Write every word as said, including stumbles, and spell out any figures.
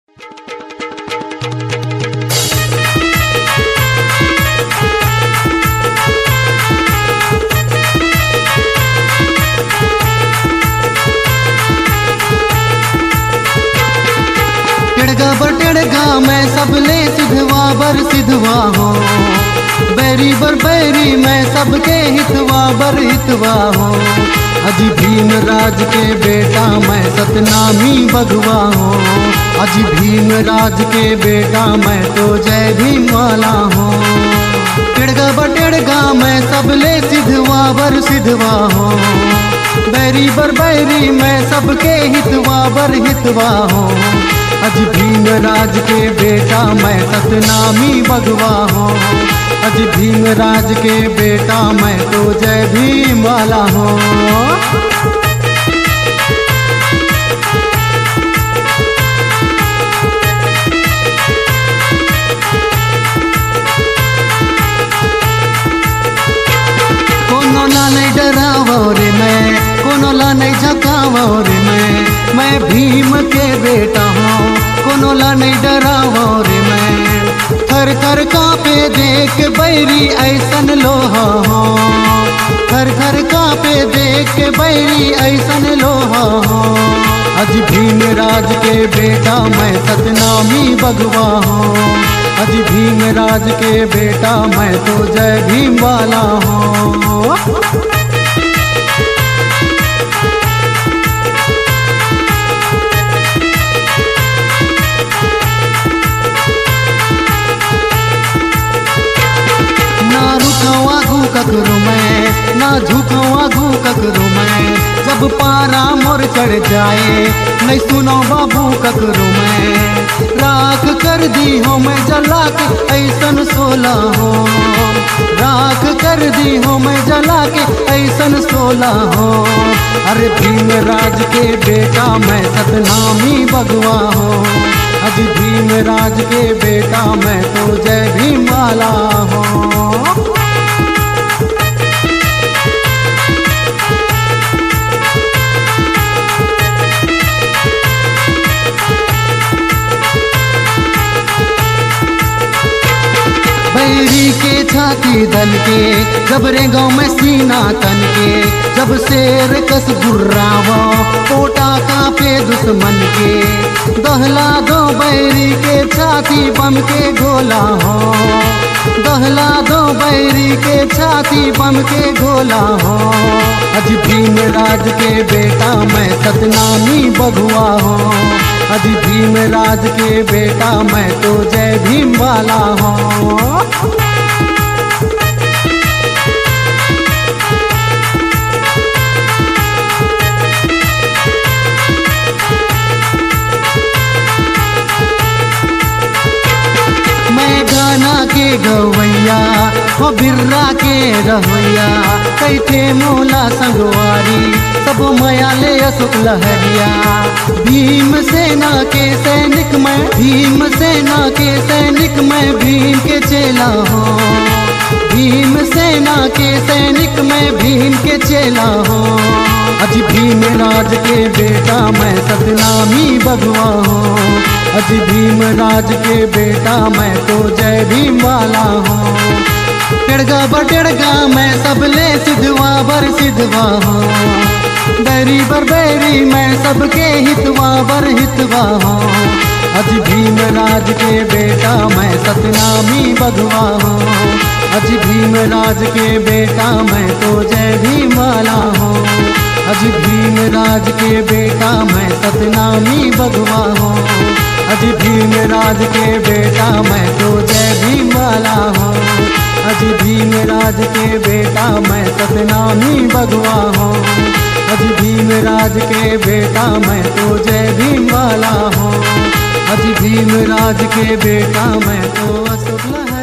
टेड़गा बर टेड़गा मैं सबले सिधवा बर सिधवा हो, बैरी बर बैरी मैं सबके हितवा बर हितवा हो। अजी भीम राज के बेटा मैं सतनामी बघवा हो, अजी भीम राज के बेटा मैं तो जय भीम वाला हो। टेड़गा बर टेड़गा मैं सबले सिधवा बर सिधवा हो, बैरी बर बैरी मैं सबके हितवा बर हितवा हो। अजी भीम राज के बेटा मैं सतनामी बघवा हो, अजी भीम राज के बेटा मैं तो जय भीम वाला हो। कोनो ला नहीं डरावो रे मैं, कोनो ला नहीं झकावो रे मैं, मैं भीम के बेटा हो, कोनो ला नहीं डरावो रे मैं। थर थर कांपे देख बैरी ऐसन लोहा हो, थर थर कांपे देख बैरी ऐसन लोहा हो। अजी भीम राज के बेटा मैं सतनामी बघवा हो, अजी भीम राज के बेटा मैं तो जय भीम वाला हो। ना रुकवागू ककरो मैं, ना झुकवागू ककरो मैं, जब पारा मोर चढ़ जाए, नहीं सुनो बाबू ककरो मैं। राख कर दी हो मैं जला के ऐसन सोला हो, राख कर दी हो मैं जला के ऐसन सोला हो। अरे भीम राज के बेटा मैं सतनामी बघवा हो, अजी भीम राज के बेटा मैं तो जय भीम वाला हो। बैरी के छाती दन के, जब रेंगो मैं सीना तन के, जब शेर कस गुर्रावो, पोटा कांपे दुश्मन के। दहला दो बैरी के छाती बम के गोला हो, दहला दो बैरी के छाती बम के गोला हो। अजी भीम राज के बेटा मैं सतनामी बघवा हो, अजी भीम राज के बेटा मैं तो जय भीम वाला हो। मैं गाना के गवैया, हो बिर्रा के रहैया, कहिथे मोला संगवारी, सब मया ले अशोक लहरिया। भीम सेना के सैनिक मैं, भीम सेना के सैनिक मैं, भीम के चेला हो। भीम सेना के सैनिक मैं, भीम के चेला हो। अजी भीम राज के बेटा मैं सतनामी बघवा हो, अजी भीम राज के बेटा मैं तो जय भीम वाला हो। टेड़गा बर टेड़गा मैं सबले सिधवा बर सिधवा हो, बैरी बर बैरी मैं सबके हितवा बर हितवा हो। अजी भीम राज के बेटा मैं सतनामी बघवा हो, अजी भीम राज के बेटा मैं तो जय भीम वाला हो। अजी भीम राज के बेटा मैं सतनामी बघवा हो, अजी भीम राज के बेटा मैं तो जय भीम वाला हो। अजी भीम राज के बेटा मैं सतनामी बघवा हो, अजी भीम राज के बेटा मैं तो जय भीम वाला हो। अजी भीम राज के बेटा मैं तो अशोक लहरिया।